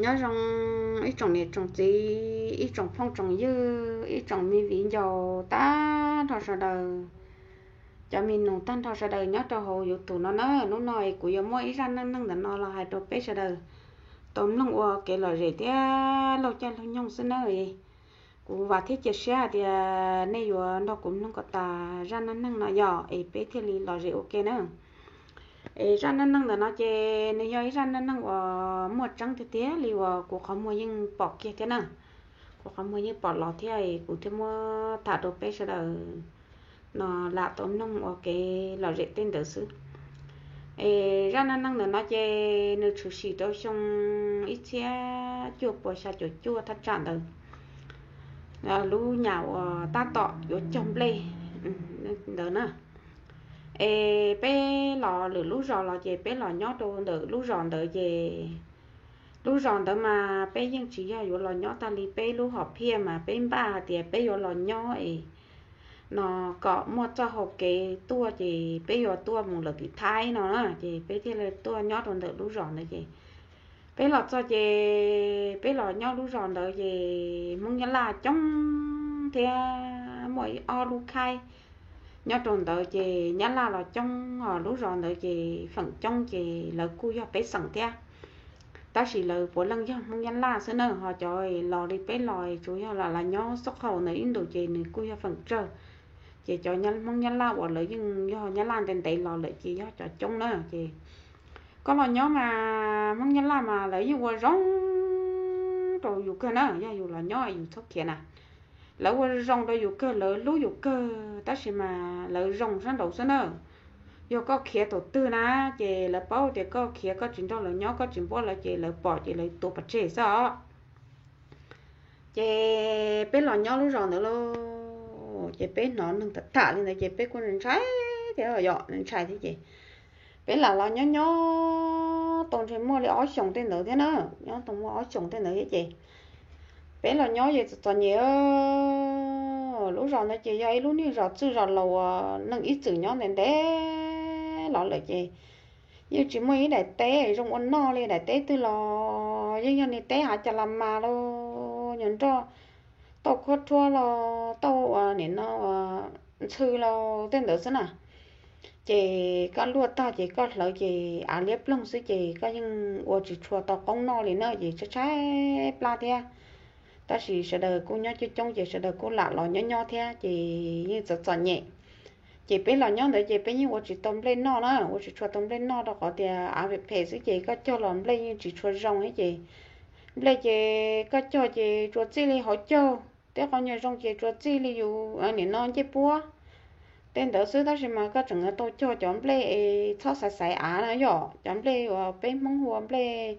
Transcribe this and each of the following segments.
Nyob zoo ib tsoom niam tsoom txiv, ib tsoom phooj tsoom ywg, ib tsoom me viv ncaus tag nrho sawv daws, cov me nus tag nrho sawv daws nyob rau hauv YouTube no na. Hnub no kuv yuav muab ib zaj neej neeg ntawm no los hais rau peb sawv daws tau mloog ua kev lom zem thiab laug caij laug nyoog xwb na. Kuv vam thiab cia siab hais tias nej yuav nrog kuv mloog kom tas zaj neej neeg no yog es peb thiaj li lom zem ua ke na. Es zaj neej neeg ntawm no ces nws yog ib zaj neej neeg uas muaj tseeb tiag tiag li uas kuv qhov muag yeej pom kiag thiab na. Kuv qhov muag yeej pom los thiab es kuv thiaj muab tham rau peb sawv daws no lam tau mloog ua kev lom zem tej ntawd xwb. Es zaj neej neeg ntawm no ces nws tshwm sim rau xyoo ib txhiab cuaj puas xya caum cuaj thaj tsam ntawd, lub nyam uas tab tom yuav cog nplej ntawd na. Es peb los lwm lub zos los ces peb los nyob rau ntawm lub zos ntawd ces lub zos ntawd mas peb yeej tsis yog yuav los nyob tag li peb lub hom phiaj mas peb npaj hais tias peb yuav los nyob es no kom muaj txoj hau kev tuaj ces peb yuav tuaj mus lawm tim Thaib no na ces peb thiaj li tuaj nyob rau ntawm lub zos ntawd ces peb los txog ces peb los nyob lub zos ntawd ces Hmoob Nyab Laj coob thiab muaj ib ob lub khaib nyob rau ntawd ces Nyab Laj los coob os. Lub zos ntawd ces feem coob ces lawv kuj yog pej xeem thiab, tab sis lawv puav leej yog Hmoob Nyab Laj xwb na. Ho cov los li peb los tsuas yog lam los nyob xub qhaum ntawd ib ntus ces nws kuj yog feem tsawg. Ces cov Hmoob Nyab Laj uas lawv yeej yog Nyab Laj ntev ntev los lawm ces yog cov coob na. Ces koj los nyob mas Hmoob Nyab Laj mas lawv yeej ua zoo rau yus kawg na, yog yus los nyob yus txhob khiav na. Lawv ua zoo rau yus kawg, lawv hlub yus kawg, tab sis mas lawv zoo sab nraud xwb na. Yog koj khiav thaum twg na, ces lawv paub tias koj khiav koj tsis nrog lawv nyob koj tsis npuab lawv ces lawv pom ces lawv tua pov tseg xwb os. Ces peb los nyob lub zos ntawd lauj, ces peb hnov neeg tham tham li ntawd ces peb kuj ntshai thiab yom, ntshai thiab ces peb lam los nyob nyob tau ntshe muaj li ob xyoos tej ntawd thiab na, nyob tau muaj ob xyoos tej ntawd thiab ces peb los nyob ces txom txom nyem. Lub zos ntawd ces yog ib lub niag zos txwj zos laus uas neeg ib txwm nyob ntev ntev los lawm ces yeej tsis muaj ib daim teb zoo ua noj li, daim teb twg los yeej yog niag teb hav cas los mas los nyuag nroj tauj khuab rhuab los tauj ua nim no ntxhw los tej ntawd xwb na. Ces koj luaj tag ces koj hlawv ces av liab ploog xwb ces koj yeej ua tsis tshua tau qoob noj li na, ces tshaib tshaib plab thiab. Tab sis sawv daws kuj nyob coob coob ces sawv daws kuj lam los nyob nyob thiab ces yeej txom txom nyem. Ces peb los nyob ntawd ces peb yeej ua tsis tau nplej noj na, ua tsis tshua tau nplej noj rau qhov tias av phem phem xwb ces koj cog los nplej yeej tsis tshua zoo thiab ces nplej ces koj cog ces tsuas txij li hauv caug, tej qhov nyuag zoo ces tsuas txij li yus nim no ncej puab tej ntawd xwb, tab sis mas koj tseem yuav tau cog cov nplej es txhob xaiv xaiv av na yom, cov nplej uas peb Hmoob hu ua nplej,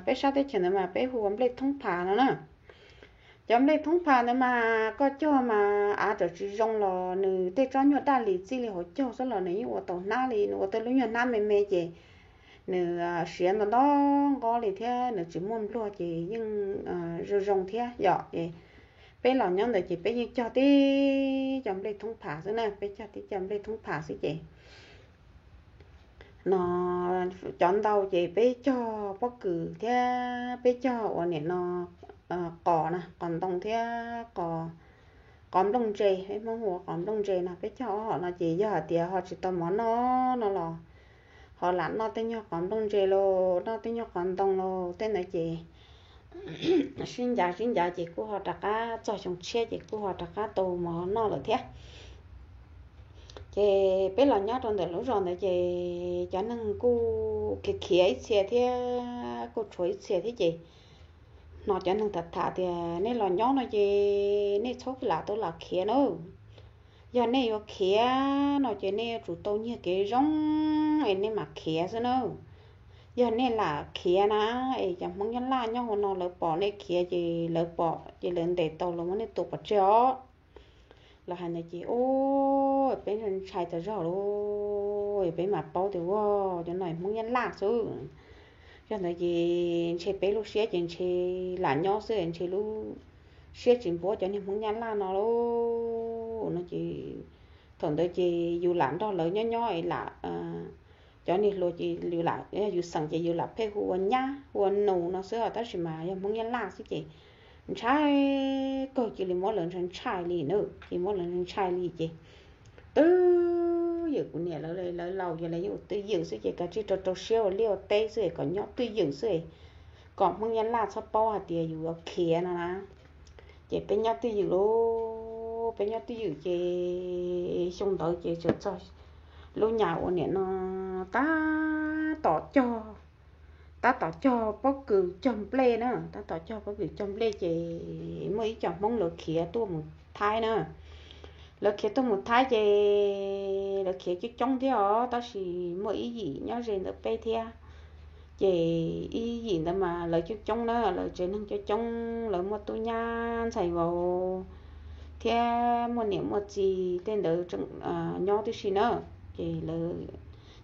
peb sab teb chaws ntawd mas peb hu ua nplej thoob phav no na. Cov nplej thoob phav ntawd mas koj cog mas av txawm tsis zoo los nws tej tsob nyuag daj lis txij li hauv caug xwb los nws yeej ua tau hnab li, nws ua tej lub nyuag hnab me me ces nws siav ntau ntau nqob li thiab nws tsis muaj npluag ces yeej zoo zoo thiab yom. Es peb los nyob ntawd ces peb yeej cog tib cov nplej thoob phav xwb na, peb cog tib cov nplej thoob phav xwb ces no cov ntau ces peb cog pob kws thiab peb cog ua nim no qos na, qos ntoo thiab qos nplooj ntse, peb Hmoob hu ua qos nplooj ntse no, peb cog ob hom no ces yog hais tias ho tsis tau mov noj no los ho lam noj tej nyuag qos nplooj ntse los noj tej nyuag qos ntoo los tej ntawd ces sib ncav sib ncav ces kuj ho rov qab txog xyoo tshiab ces kuj ho rov qab tau mov noj lawm thiab. Ces peb los nyob rau ntawm lub zos ntawd ces cov neeg kuj khiav khiav ib txhia thiab kuj tshuav ib txhia thiab ces hnov cov neeg tham tham tias nej los nyob no ces nej txhob lam tau lam khiav na. Yog nej yuav khiav no ces nej yuav tsum tau nyiag kev zoo es nej mam khiav xwb na. Yog nej lam khiav na es cov Hmoob Nyab Laj nyob hauv no lawv pom nej khiav ces lawv pom ces lawv ntes tau los muab nej tua pov tseg os. Lawv hais ntawd ces ua peb ntshai tas zog lauj, peb mam paub tias ua cov no Hmoob Nyab Laj xwb. Yog ntawd ces ntshe peb lub siab ces ntshe lam nyob xwb, ntshe lub siab tsis npuab cov niag Hmoob Nyab Laj no lauj no ces thaum ntawd ces yus lam nrog lawv nyob nyob es lam cov niag hluas ces yus xeem ces yus lam pheej hu ua nyab hu ua nus no xwb os, tab sis mas yog Hmoob Nyab Laj xwb ces ntshai kawg, cia li muab lawv ntshai ntshai li na, ces muab lawv ntshai ntshai li ces twb ywm, kuv niam lawv, lawv laus ces lawv yeej ua twj ywm xwb ces kav tsij rau rau siab ua liaj ua teb xwb es kom nyob twj ywm xwb es kom Hmoob Nyab Laj txhob paub hais tias yus yuav khiav no na. Ces peb nyob twj ywm lauj, peb nyob twj ywm ces xyoo ntawd ces txawm txog lub nyam uas nim no tab tom cog, tab tom cog pob kws cog nplej na, tab tom cog pob kws cog nplej ces muaj ib co Hmoob lawv khiav tuaj mus Thaib na. Lawv khiav tuaj mus Thaib ces lawv khiav coob coob thiab os, tab sis muaj ib yim nyob ze ntawm peb thiab. Ces ib yim ntawd mas lawv coob coob na, lawv tsev neeg coob coob, lawv muaj tub nyab ntxhais vauv thiab muaj niam muaj txiv tej ntawd tseem nyob tib si na. Ces lawv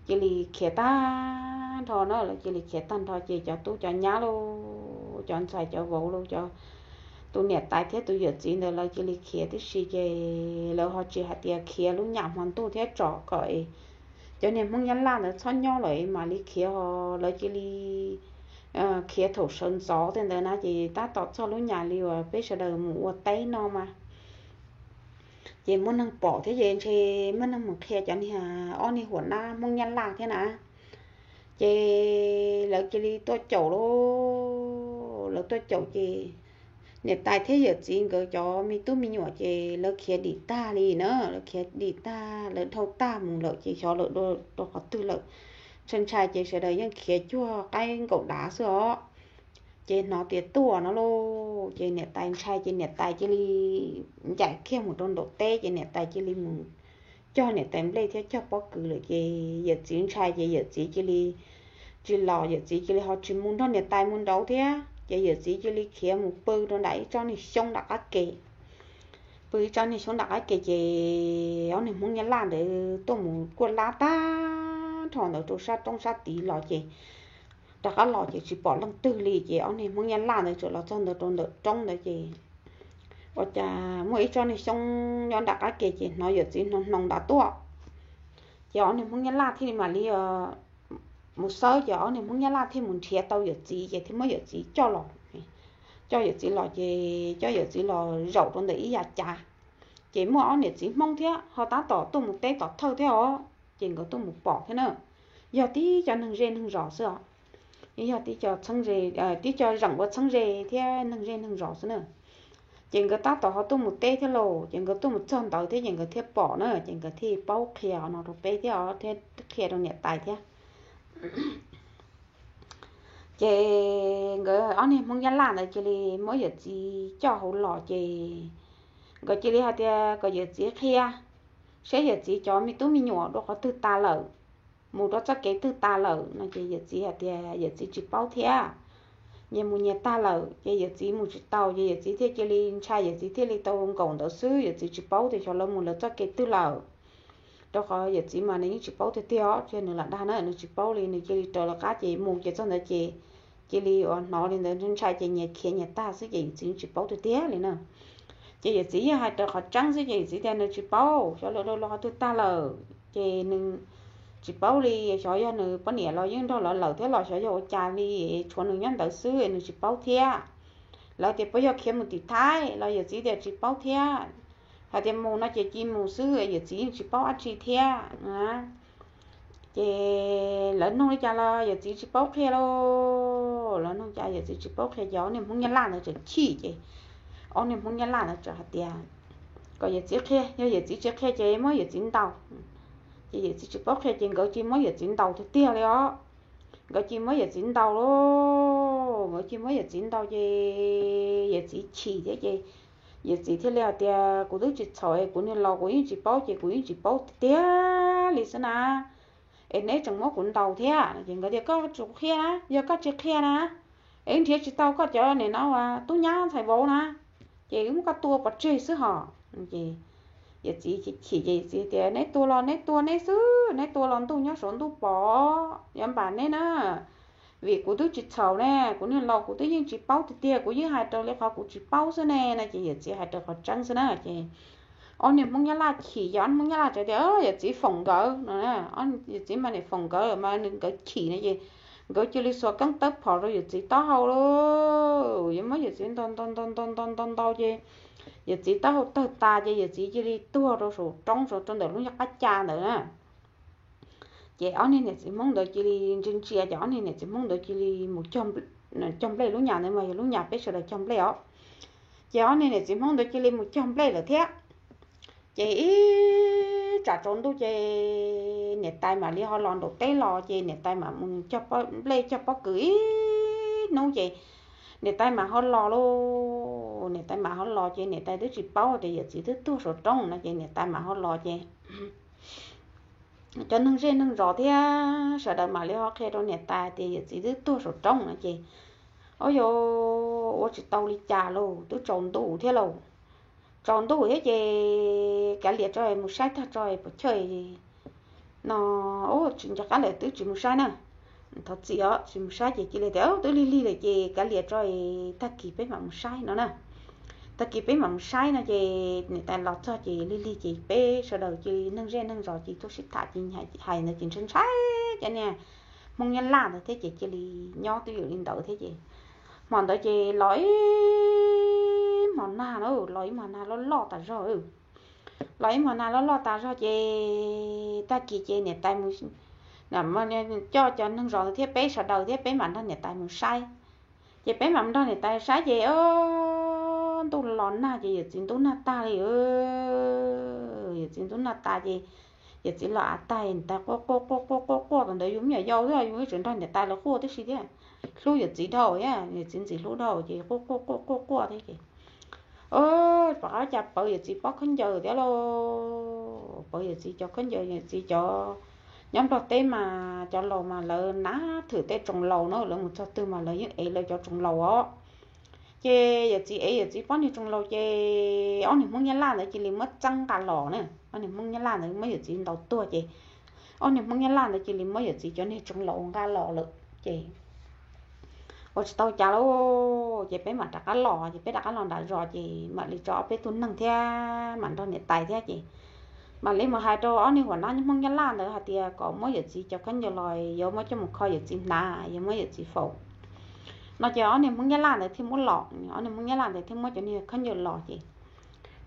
cia li khiav tag nrho na, lawv cia li khiav tag nrho ces cov tub cov nyab lauj, cov ntxhais cov vauv lauj, cov, tus niam tais thiab tus yawm txiv ntawd lawv cia li khiav tib si ces lawv ho tsis hais tias khiav lub nyam hmo ntuj thiab tsom kom cov niag Hmoob Nyab Laj ntawd txhob nyob lawm mam li khiav ho, lawv cia li khiav thaum sawv ntxov tej ntawd na, ces tab tom txog lub nyam li uas peb sawv daws mus ua teb no mas ces muaj neeg pom thiab ces ntshe muaj neeg mus qhia cov niag, ob niag huam nab Hmoob Nyab Laj thiab na. Ces lawv cia li tuaj caum lauj, lawv tuaj caum ces niam tais thiab yawm txiv nkawd cov me tub me nyuam ces lawv khiav dim tag li na, lawv khiav dim tag, lawv dhau tag mus lawm ces xyov lawv dua rau qhov twg lawm. Ntshai ntshai ces sawv daws yeej khiav cuag qaib nkaum dav xwb os. Ces hnov tias tuaj no lauj, ces niam tais ntshai ces niam tais cia li ncaim kiag mus rau nraum teb ces niam tais cia li mus cog niam tais nplej thiab cog pob kws lawm ces yawm txiv ntshai ces yawm txiv cia li tsis los, yawm txiv cia li ho tsis mus nrog niam tais mus nraud thiab ces yawm txiv cia li khiav mus pw rau nram ib tsob niag xyoob nram qab ke. Pw ib tsob niag xyoob nram qab ke ces ob niag Hmoob Nyab Laj ntawd tuaj mus kuaj lab tag nrho ntawd rau sab roob sab tid los ces rov qab los ces tsis pom leej twg li ces ob niag Hmoob Nyab Laj ntawd txawm los txog ntawd rau ntawm roob ntawd ces ua cas muaj ib tsob niag xyoob nyob nram qab ke ces hnov yawm txiv hnoos hnoos nrad tuaj. Ces ob niag Hmoob Nyab Laj thiaj li mam li mus xawb ces ob niag Hmoob Nyab Laj thiaj mus nrhiav tau yawm txiv ces thiaj muab yawm txiv coj los. Coj yawm txiv los ces coj yawm txiv los zaum rau ntawm ib yav cav. Ces muaj ob niam txiv Hmoob thiab ho tab tom tuaj mus teb tom thawj thiab os, ces nkawd tuaj mus pom thiab na. Yog tib co neeg zej neeg zos xwb os, yog tib co txheeb ze, tib co zeem ua txheeb ze thiab neeg zej neeg zos xwb na. Ces nkawd tab tom ho tuaj mus teb thiab lauj, ces nkawd tuaj mus txog ntawd thiab ces nkawd thiaj pom na, ces nkawd thiaj paub qhia no rau peb thiab os, thiab qhia rau niam tais thiab. Ces nkawd ob niag Hmoob Nyab Laj ntawd cia li muab yawm txiv coj hauv los ces nkawd cia li hais tias kom yawm txiv qhia saib yawm txiv cov me tub me nyuam dua qhov twg tas lawm, mus rau txoj kev twg tas lawm no ces yawm txiv hais tias yawm txiv tsis paub thiab, nyias mus nyias tag lawm ces yawm txiv mus tsis tau ces yawm txiv thiaj cia li ntshai, yawm txiv thiaj li tau nkaum ntawd xwb, yawm txiv tsis paub tias xyov lawv mus lawv txoj kev twg lawm. Rau qhov yawm txiv mas nws yeej tsis paub tiag tiag os, thiab nws lam dag na, nws tsis paub li, nws cia li raws lawv qab ces mus ces txog ntawd ces cia li uas hnov li ntawd ntshai ces nyias khiav nyias tag xwb ces yawm txiv yeej tsis paub tiag tiag li na. Ces yawm txiv yeej hais raws qhov tseeb xwb ces yawm txiv tias nws tsis paub, xyov lawv dua qhov twg tag lawm ces nws tsis paub li, xyov yog nws poj niam los yeej nrog lawv lawm thiab los xyov yog ua cas li, tshuav nws nyob ntawd xwb nws tsis paub thiab. Lawv tias puas yog khiav mus tim Thaib los yawm txiv tias tsis paub thiab. Hais tias mus no ces cia mus xwb, yawm txiv yeej tsis paub dab tsi thiab. Ces lawv nug li cas los yawm txiv tsis paub qhia lauj, lawv nug cas yawm txiv tsis paub qhia ces ob niag Hmoob Nyab Laj ntawd txawm chim ces ob niag Hmoob Nyab Laj ntawd txawm hais tias kom yawm txiv qhia, yog yawm txiv tsis qhia ces muab yawm txiv ntaus. Ces yawm txiv tsis paub qhia ces nkawd cia muab yawm txiv ntaus tiag tiag li os. Nkawd cia muab yawm txiv ntaus lauj, nkawd cia muab yawm txiv ntaus ces yawm txiv chim thiab ces yawm txiv thiaj li hais tias kuv twb tsis txhaum, kuv niag laus kuv yeej tsis paub ces kuv yeej tsis paub tiag tiag li xwb na. Es neb tseem muab kuv ntaus thiab no ces nkawd tias koj tsis qhia na, yog koj tsis qhia na es nrhiav tsis tau koj cov nim no tub nyab ntxhais vauv na, ces wb muab koj tua pov tseg xwb hos. Ces yawm txiv chim ces yawm txiv tias neb tua los neb tua neb xwb, neb tua los ntuj nyob saum ntuj pom, yuav npam neb na. Vim kuv twb tsis txhaum ne, kuv niag laus kuv twb yeej tsis paub tiag tiag, kuv yeej hais raws li qhov kuv tsis paub xwb ne no ces yawm txiv hais raws qhov tseeb xwb na ces ob niag Hmoob Nyab Laj chim, ces ob niag Hmoob Nyab Laj txawm tias yawm txiv foom nkawd no. Yawm txiv mas niam foom nkawd mas nws, nkawd chim no ces nkawd cia li xuas keeb tawb phom rau yawm txiv taub hau lauj, yuav muab yawm txiv ntaus ntaus ntaus ntaus ntaus ntaus ntaus ces yawm txiv taub hau tawg tas ces yawm txiv cia li tuag rau saum roob, saum rau ntawm lub qab ca ntawd na. Ces ob niag niam txiv Hmoob ntawd cia li ntsia ntsia, ces ob niag niam txiv Hmoob ntawd cia li mus cog nplej, lub nyas ntawd mas yog lub nyas peb sawv daws cog nplej os. Ces ob niag niam txiv Hmoob ntawd cia li mus cog nplej lawm thiab. Ces ib tsam tsaus ntuj ces niam tais mam li ho los nraum teb los, ces niam tais mam mus cog nplej cog pob kws ib hnub ces niam tais mam ho los lauj. Niam tais mam ho los ces niam tais twb tsis paub tias yawm txiv twb tuag saum roob no, ces niam tais mam ho los ces cov neeg zej neeg zos thiab sawv daws mam li ho qhia rau niam tais tias yawm txiv twb tuag saum roob no ces, o yog ua tsis tau li cas lauj, twb tsaus ntuj thiab lauj. Tsaus ntuj thiab ces kav liam tso mus saib tag tso puas chawj no. Tsis nco qab lawm, twb tsis mus saib na. Thov txim os, tsis mus saib ces cia li tias twb lig lig lawm ces kav liam tso, tag kis peb mam mus saib no na. Tag kis peb mam mus saib no ces niam tais los txog ces lig lig ces peb sawv daws cia li neeg zej neeg zos ces tuaj sib tham ces hais ntawd ces ntshai ntshai cov niag Hmoob Nyab Laj ntawd thiab ces cia li nyob twj ywm li ntawd thiab ces hmo ntawd ces los ib hmos nag na, los ib hmos nag loj loj tas zog. Los ib hmos nag loj loj tas zog ces tag kis ces niam tais mus coj cov neeg zos ntawd thiab peb sawv daws thiab peb mam nrog niam tais mus saib. Ces peb mam nrog niam tais saib ces ntuj los nag ces yawm txiv ntub nag tag li. Yawm txiv ntub nag tas ces yawm txiv los av tag, niam tais quaj quaj quaj quaj quaj quaj, thaum ntawd yus me nyuam yaus xwb yus tseem nrog niam tais lawv quaj tib si thiab. Hlub yawm txiv dhau, yawm txiv ntxim hlub dhau ces quaj quaj quaj quaj quaj thiab ces pom qab cas pawv yawm txiv pob khaub ncaws thiab lauj. Pawv yawm txiv cov khaub ncaws, yawm txiv cov, nyob Nplog teb mas cov laus mas lawv hnav thwm tej tsoos laus na, lawv mus txog twg mas lawv yeej ev lawv cov tsoos laus os. Ces yawm txiv ev yawm txiv pob niag tsoos laus ces ob niag Hmoob Nyab Laj ntawd cia li muab txeeb nqa los na. Ob niag Hmoob Nyab Laj ntawd muab yawm txiv ntaus tuag ces ob niag Hmoob Nyab Laj ntawd cia li muab yawm txiv cov niag tsoos laus nqa los lawm ces ua tsis tau cas lauj, ces peb mam rov qab los, ces peb rov qab los nram zos ces mam li tso ob peb tug neeg thiab mam nrog niam tais thiab ces mam li mus hais rau ob niag huam nab Hmoob Nyab Laj ntawd hais tias kom muab yawm txiv cov khaub ncaws los, yuav muab coj mus kho yawm txiv hnav, yuav muab yawm txiv faus no ces ob niag Hmoob Nyab Laj ntawd thiaj muab los, ob niag Hmoob Nyab Laj ntawd thiaj muab cov niag khaub ncaws los ces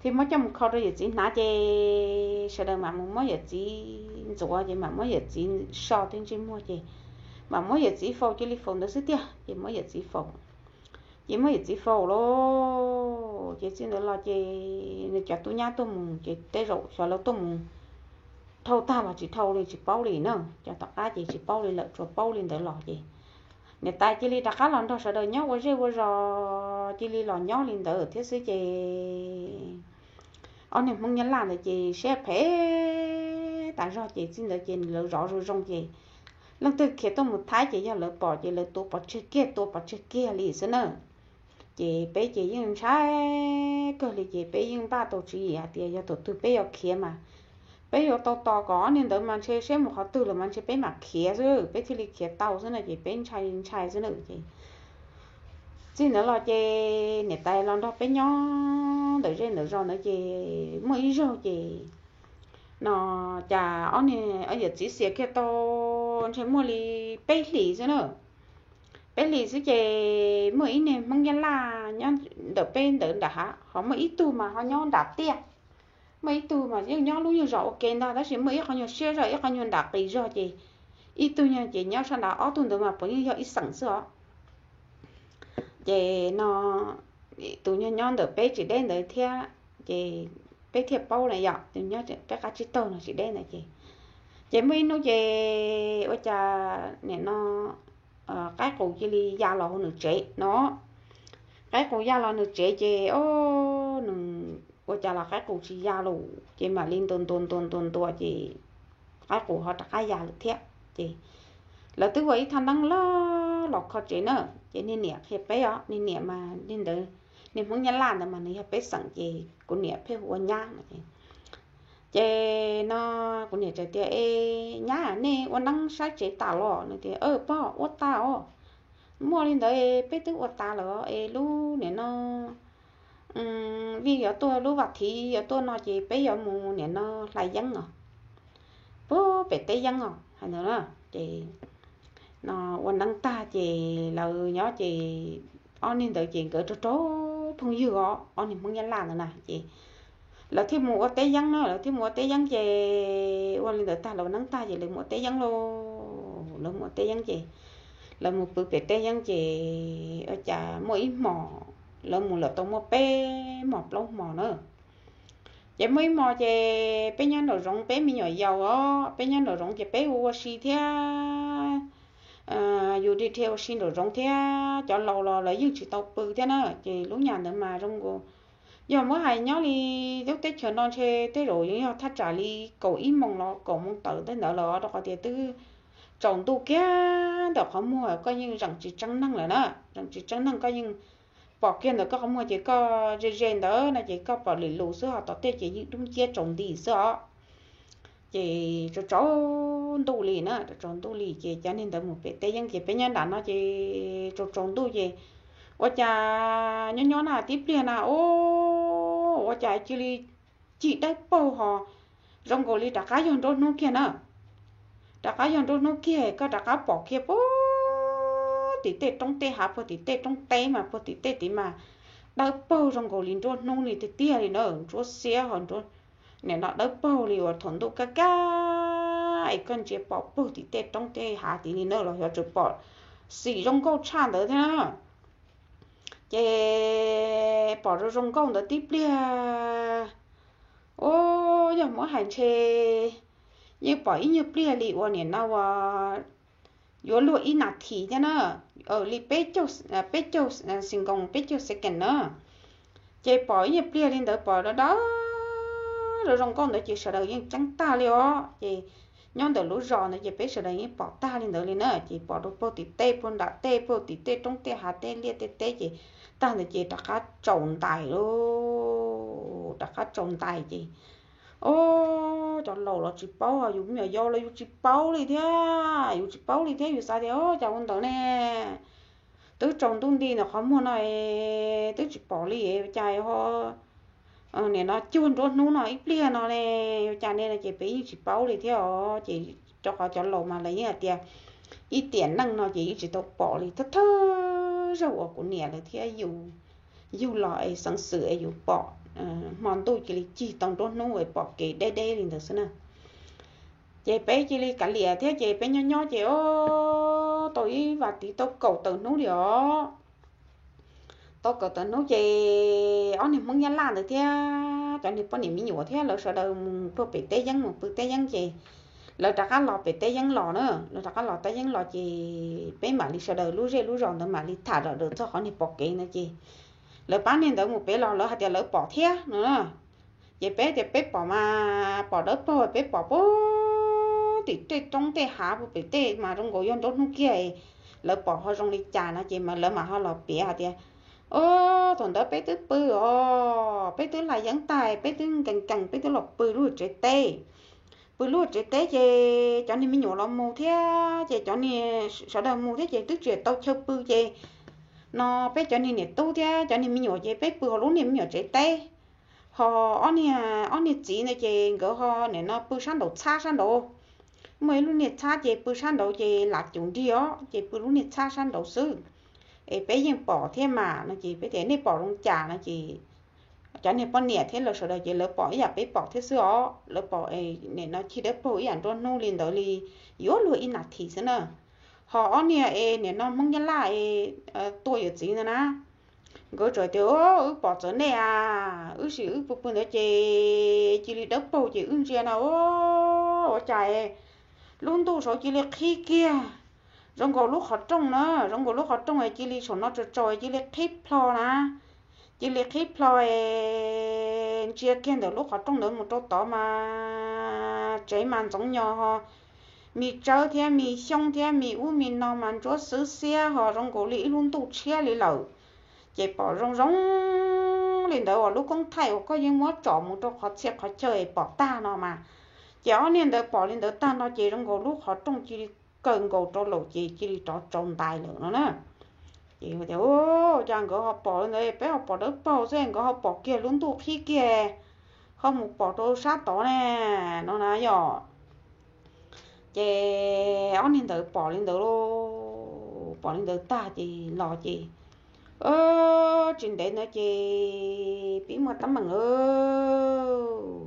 thiaj muab coj mus kho rau yawm txiv hnav ces sawv daws mam mus muab yawm txiv ntxuav ces mam muab yawm txiv so tej ntsej muag ces mam muab yawm txiv faus, cia li faus ntawd xwb tiag ces muab yawm txiv faus. Ces muab yawm txiv faus lauj, ces txij ntawd los ces nws cov tub nyab tuaj mus ces tej zaum xyov lawv tuaj mus dhau tag los tsis dhau li tsis paub li na, cov tom qab ces tsis paub li lawm, tsuas paub li ntawd los ces niam tais cia li rov qab los nrog sawv daws nyob ua zej ua zos, cia li los nyob li ntawd thiab xwb ces ob niag Hmoob Nyab Laj ntawd ces siab phem tas zog ces txij ntawd ces lawv zov zoo zoo ces leej twg khiav tuaj mus Thaib ces yog lawv pom ces lawv tua pov tseg kiag, tua pov tseg kiag li xwb na. Ces peb ces yeej ntshai kawg li ces peb yeej npaj tau tswv yim hais tias yog thaum twg peb yuav khiav mas peb yuav tau tos kom ob niag ntawd mas ntshe seb mus qhov twg lawm mas ntshe peb mam khiav xwb, peb thiaj li khiav tau xwb no ces peb ntshai ntshai xwb na ces txij ntawd los ces niam tais los nrog peb nyob ntawm zej ntawm zos ntawd ces muaj ib zaug ces no cas ob niag yawm txiv xiam kiag tau ntshe muaj li peb hlis xwb na. Peb hlis xwb ces muaj ib niag Hmoob Nyab Laj nyob ntawm peb ntawd nram hav, ho muaj ib tug mas ho nyob nram tiaj. Muaj ib tug mas yeej nyob lub nyuag zos ua ke ntag tab sis muaj ib qho nyuag siab zog ib qho nyuag nram qis zog ces ib tug nyuag ces nyob sab nrad, ob tug ntawd mas puav yeej yog ib xeem xwb os. Ces no tus nyuag nyob ntawm peb tsis deb ntawd thiab ces peb thiaj paub na yom, tus nyob peb qab tsib taug no tsis deb ntawd ces, ces muaj ib hnub ces ua cas nim no qaib qus cia li ya los hauv nws tsev no. Qaib qus ya los nws tsev ces o, nws ua cas los qaib qus tsis ya lawm ces mam li ntuas ntuas ntuas ntuas ntuas ces qaib qus ho rov qab ya lawm thiab. Ces lawv twb ua ib thaj neeb loj los kho tsev na. Ces niag niam qhia peb os, niag niam mas li ntawd, niag Hmoob Nyab Laj ntawd mas nws yog peb xeem ces kuv niam pheej hu ua nyab no. Ces no kuv niam txawm tias, E nyab, nej ua neeb saib tsev tas los? Nws tias, Pog, ua tas os. Muaj li ntawd peb twb ua tas lawm es lub nim no vij yuav tuaj lub vas thiv yuav tuaj no ces peb yuav mus niam no hlais yeeb os, pub pem teb yeeb os hais ntawd na. Ces no ua neeb tag ces lawv nyob ces ob niag ntawd ces nkawd raug raug phooj ywg os, ob niag Hmoob Nyab Laj ntawd na ces lawv thiaj mus ua teb yeeb na, lawv thiaj mus ua teb yeeb ces ua li ntawd tag lawv ua neeb tag ces lawv mus ua teb yeeb lauj, lawv mus ua teb yeeb ces lawv mus pw pem teb yeeb ces ua cas muaj ib hmos lawv mus lawm tau muaj peb hmos plaub hmos na. Ces muaj ib hmos ces peb nyob nraum zoov peb me nyuam yaus os, peb nyob nraum zoov ces peb ua ua si thiab yus dhia dhia ua si nraum zoov thiab cov laus los lawv yeej tsis tau pw thiab na. Ces lub nyam ntawd mas zoo nkaus yog muab hais nyob li lub teb chaws no ntshe tej zaum yog thaj tsam li kaum ib moos los kaum moos tawm tej ntawd lawm rau qhov tias twb tsaus ntuj kiag ntawm qhov muag koj yeej zeem tsis tseeb neeg lawm na, zeem tsis tseeb neeg koj yeej pom kiag ntawm koj qhov muag ces koj ze ze ntawd no ces koj pom lwm lus xwb ho tom tej ces yeej dub nciab tsaus nti xwb os. Ces tsaus tsaus ntuj li na, tsaus tsaus ntuj li ces cov niag ntawd mus pem teb yeeb ces peb nyob nram no ces tsaus tsaus ntuj ces ua cas nyob nyob na tib pliag na ua cas cia li cig dawb paug ho zoo nkaus li rov qab yog nruab hnub kiag na. Rov qab yog nruab hnub kiag koj rov qab pom kiag puag tim tej roob tej hav puag tim tej roob teb mas puag tim tej tid mas dawb paug zoo nkaus li nruab hnub li tiag tiag li na, ntsuab xiab ho nim no dawb paug li uas thaum ntuj kaj kaj es koj ntsia pom puag tim tej roob tej hav tid li na los xyov tseem pom xim zoo nkauj tshaj ntawd thiab na. Ces pom zoo zoo nkauj ntawd tib pliag, ua yog muab hais ntshe yeej pom ib nyuag pliag li uas nim no uas yuav luag ib nas this thiab na, li peb caug, peb caug second, peb caug second na. Ces pom ib nyuag pliag li ntawd pom dawb dawb zoo zoo nkauj ntawd ces sawv daws yeej ceeb tag li os. Ces nyob ntawm lub zos ntawd ces peb sawv daws yeej pom tag li ntawd li na, ces pom rau puag tim tej puag nram tej puag tim tej roob tej hav tej liaj tej teb ces tag ntawd ces rov qab tsaus ntais lauj, rov qab tsaus ntais ces o, cov laus los tsis paub, yus me nyuam yaus los yus tsis paub li thiab, yus tsis paub li thiab yus xav tias o cas ua ntawd ne, twb tsaus ntuj nti ntawm qhov muag no twb tsis pom li cas ho nim no cuag nruab hnub no ib pliag no ne, ua cas ne no ces peb yeej tsis paub li thiab os. Ces rau qhov cov laus mas lawv yeej hais tias ib tiam neej no ces yeej tsis tau pom li, thawj thawj zaug uas kuv niam lawv thiab yus yug los es xeev xwm es yus pom hmo ntuj cia li cig tau nruab hnub es pom kev deb deb li ntawd xwb na. Ces peb cia li kav liam thiab ces peb nyob nyob ces o, tau ib vas thiv tau kaum tawm hnub li os. Tau kaum tawm hnub ces ob niag Hmoob Nyab Laj ntawd thiab cov niag poj niam me nyuam thiab lawv sawv daws mus puag pem teb yeeb mus pw teb yeeb ces lawv rov qab los pem teb yeeb los na, lawv rov qab los teb yeeb los ces peb mam li sawv daws lub zej lub zos ntawd mam li tham zom zaws txog qhov niag pom kev ntawd ces lawv pab niag ntawd mus pem los lawv hais tias lawv pom thiab no. Ces peb tias peb pom mas pom dawb paug peb pom puag tim tej roob tej hav puag pem tej mas zoo nkaus yog nruab hnub kiag, lawv pom ho zoo li cas no ces lawv mam ho los piav hais tias o, thaum ntawd peb twb pw os, peb twb hlais yeeb tag peb twb nkees nkees peb twb los pw lub tsev teb. Pw lub tsev teb ces cov niag me nyuam los mus thiab ces cov niag sawv daws mus thiab ces twb tsis tau chaw pw ces no peb cov niag niam tub thiab cov niag me nyuam ces peb pw hauv lub niag me nyuam tsev teb. Ho ob niag, ob niag txiv ntawd ces nkawd ho nim no pw sab nraud txhab sab nraud. Muaj ib lub niag txhab ces pw sab nraud ces lam cum nrig os ces pw lub niag txhab sab nraud xwb. Es peb yeej pom thiab mas no ces peb tias nej pom zoo cas no ces cov niag poj niam thiab lawv sawv daws ces lawv pom ib yam peb pom thiab xwb os, lawv pom nim no cig dawb paug ib yam nruab hnub li ntawd li yuav luag ib nas this xwb na. Ho ob niag es nim no Hmoob Nyab Laj es tua yawm txiv ntawd na, nkawd txawm tias wb pom txawv nej a, wb sim wb pw pw ntawd ces cia li dawb paug ces wb ntsia no ua cas lub ntuj saud cia li qhib kiag, zoo nkaus lub qhov rooj na, zoo nkaus lub qhov rooj es cia li saum no tsaus tsaus cia li qhib plho na, cia li qhib plho es ntsia kiag ntawm lub qhov rooj ntawd mus rau tod mas tsev mas ntxoov nyos ho, me tsawb thiab me xyoob thiab me ub me no mas ntsuab xwb xiab ho zoo nkaus li ib lub ntuj tshiab li lawm. Ces pom zoo zoo li ntawd uas lub koob thaij uas koj yeej muab tsom mus rau qhov txhia qhov chaw es pom tag no mas, ces ob niag ntawd pom li ntawd tag no ces zoo nkaus lub qhov rooj cia li kaw nkaus rau lawm ces cia li rov tsaus ntais lawm no na. Ces tias, Ua cas nkawd ho pom li ntawd, peb ho pom dawb paug xwb, nkawd ho pom kiag lub ntuj qhib kiag, ho mus pom rau sab tod ne, no na yom. Ces ob niag ntawd pom li ntawd lauj, pom li ntawd tag ces los ces, tsis ntev ntawd ces pib muaj teeb meem lauj.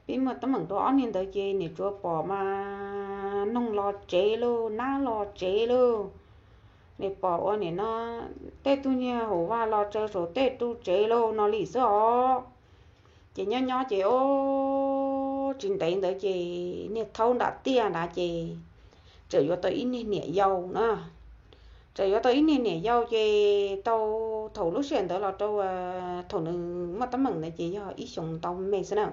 Pib muaj teeb meem rau ob niag ntawd ces nim tsuas pom mas noog los tsev lauj, nab los tsev lauj. Nim pom ua nim no tej tug niag hauv vaj los tsaws saum tej ru tsev lauj no li xwb os. Ces nyob nyob ces o, tsis ntev ntawd ces niag thaub nram tiaj nrad ces txawm yuav tau ib niag niam yau na. Txawm yuav tau ib niag niam yau ces tau thaum lub sij hawm ntawd los rau thaum nws muaj teeb meem ntawd ces yog ib xyoos ntau me xwb na.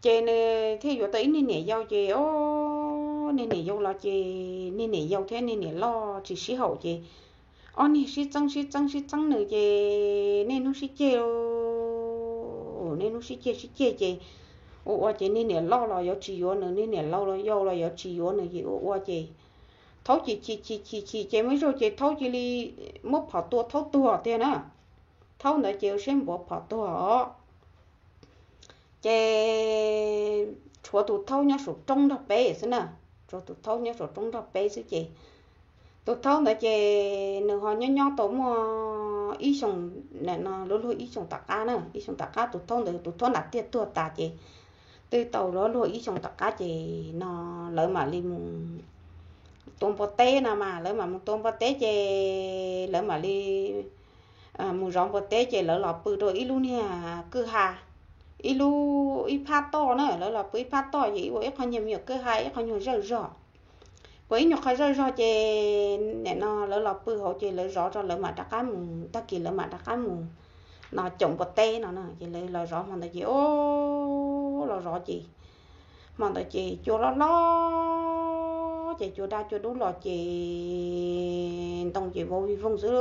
Ces nws thiaj yuav tau ib niag niam yau ces o, niag niam yau los ces niag niam yau thiab niag niam loj tsis sib haum ces ob niag sib txeeb sib txeeb sib txeeb nws ces niaj hnub sib ceg, niaj hnub sib ceg sib ceg ces ua ua ces niag niam loj los yuav tsis yuav nws, niag niam laus los yau los yuav tsis yuav nws ces ua ua ces thaub chim chim chim chim chim ces muaj ib zaug ces thaub cia li muab phom tua thaub tuag tiag na. Thaub ntawd ces ua siab npuav phom tuag os. Ces tshuav tus thaub nyob saum roob nrog peb xwb na, tshuav tus thaub nyob saum roob nrog peb xwb ces tus thaub ntawd ces nws ho nyob nyob tau muaj ib xyoos, luag luag ib xyoos tom qab na, ib xyoos tom qab tus thaub ntawd, tus thaub nram tiaj tuag tas ces twb tau luag luag ib xyoos tom qab ces no lawv mam li mus tua npua teb no mas, lawv mam mus tua npua teb ces lawv mam li mus zov npua teb ces lawv los pw rau ib lub niag kwj ha, ib lub ib phab toj na, lawv los pw ib phab toj ces ib ua ib qho nyuag me nyuam kwj ha ib qho nyuag zawj zog. Puas ib nyuag qho zawj zog ces nim no lawv los pw hauv ces lawv zov tso lawv mam rov qab mus, tag kis lawv mam rov qab mus no caum npua teb no na. Ces lawv los zov hmo ntawd ces o, los zov ces hmo ntawd ces cua loj hlob ces cua daj cua dub los ces ntoo ces vau vij voog xwb.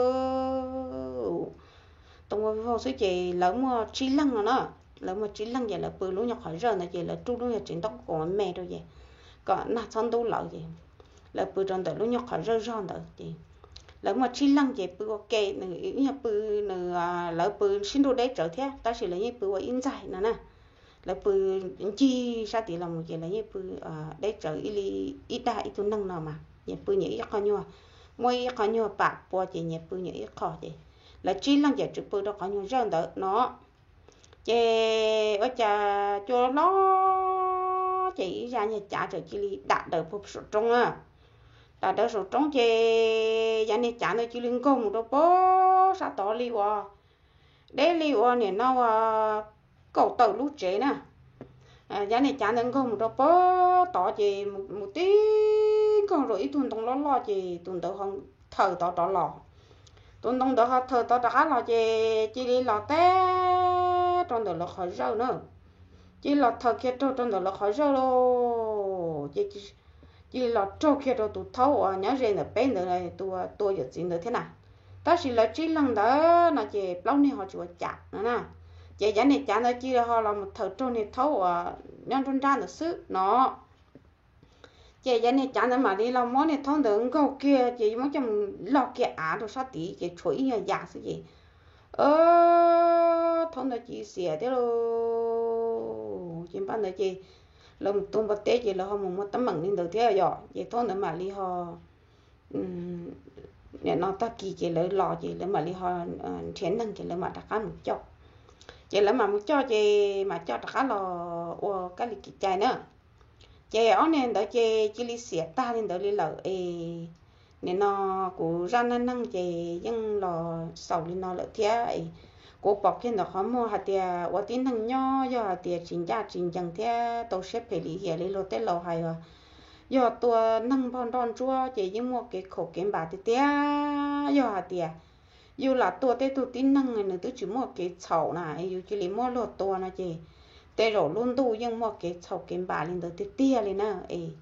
Ntoo vau vij voog xwb ces lawv muaj tsib leeg no na. Lawv muaj tsib leeg ces lawv pw lub nyuag qhov zawj ntawd ces lawv rub lub nyuag tsev ntaub kaum me rau ces kom nag txhob ntub lawv ces lawv pw rau ntawm lub nyuag qhov zawj zog ntawd ces lawv muaj tsib leeg ces pw ua ke, nws pw, nws, lawv pw sib nrug deb tsawv thiab tab sis lawv yeej pw ua ib ntxaig no na. Lawv pw ncig sab tid los mus ces lawv yeej pw deb tsawv ib li, ib dag ib tug neeg no mas nyias pw nyias ib qho nyuag, muaj ib qho nyuag pam pua ces nyias pw nyias ib qho ces lawv tsib leeg ces tseem pw rau qhov nyuag zawj ntawd no. Ces ua cas cua hlob ces ib zaj niag cav txawm cia li dam daws puag saum roob na. Dam daws saum roob ces yav niag cav ntawd cia li nkaug mus rau puag sab tod li uas deb li uas nim no uas kaum tawm lub tsev na. Yav niag cav ntawd nkaug mus rau puag tod ces mus tib nkaug rau ib tug ntoo loj loj ces tus ntawd ho thaws tod rov los. Tus ntoo ntawd ho thaws tod rov qab los ces cia li los teb rau ntawm lawv qhov zawj na. Cia li los thaws kiag raug rau ntawm lawv qhov zawj lauj ces cia li los raug kiag rau tus thaub uas nyob ze ntawm peb ntawd, tus tua yawm txiv ntawd thiab na. Tab sis lawv tsib leeg ntawd no ces plaub niag ho tsis ua cas no na. Ces yav niag cav ntawd cia li ho los mus thaws raug niag thaub uas nyob nruab nrab ntawd xwb no. Ces yav niag cav ntawd mam li los muab niag thaub ntawd nkaug kiag ces muab coj mus log kiag av rau sab tid ces tshuav ib nyuag yam xwb ces thaub ntawd cia li xiam thiab lauj. Ces npaj ntawd ces lawv mus tua npua teb ces lawv ho mus muaj teeb meem li ntawd thiab yom, ces thaub ntawd mam li ho nim no tag kis ces lawv los ces lawv mam li ho nrhiav neeg ces lawv mam rov qab mus coj. Ces lawv mam mus coj ces mam coj rov qab los ua kab li kev cai na. Ces ob niag ntawd ces cia li xiam tag li ntawd li lawm es nim no kuv zaj neej neeg ces yeej los xaus li no lawm thiab. Kuv pom kiag ntawm qhov muag hais tias ua tib neeg nyob yog hais tias tsis ncaj tsis ncees thiab tau siab phem lim hiam li luag tej laus hais os, yog tua neeg npog nroj ntsuab ces yeej muaj kev khaum kev npam tiag tiag. Yog hais tias yus lam tua tej tug tib neeg nws twb tsis muaj kev txhaum na, yus cia li muab luag tua no ces tej zaum lub ntuj yeej muaj kev txhaum kev npam li ntawd tiag tiag li na. Es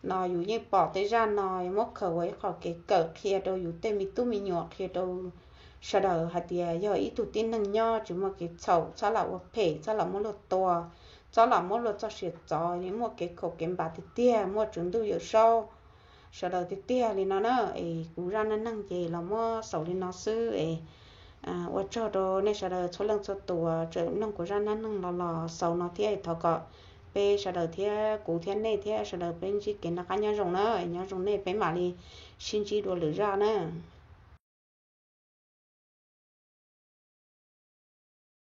no yus yeej pom tej zaj no muab khaws ua ib qho kev kawm qhia rau yus tej me tub me nyuam, qhia rau sawv daws hais tias yog ib tug tib neeg nyob tsis muaj kev txhaum, txhob lam ua phem, txhob lam muab luag tua, txhob lam muab luag txoj sia txov, yeej muaj kev khaum kev npam tiag tiag, muaj Tswv Ntuj Yawm Saub sawv daws tiag tiag li no na. Es kuv zaj neej neeg ces los muab xaus li no xwb es ua tsaug rau nej sawv daws txhua leej txhua tus uas tseem mloog kuv zaj neej neeg los los xaus no thiab. Thov kom peb sawv daws thiab kuv thiab nej thiab sawv daws peb ntsib kev noj qab nyob zoo na. Nyob zoo nej, peb mam li sib ntsib dua lwm zaj na.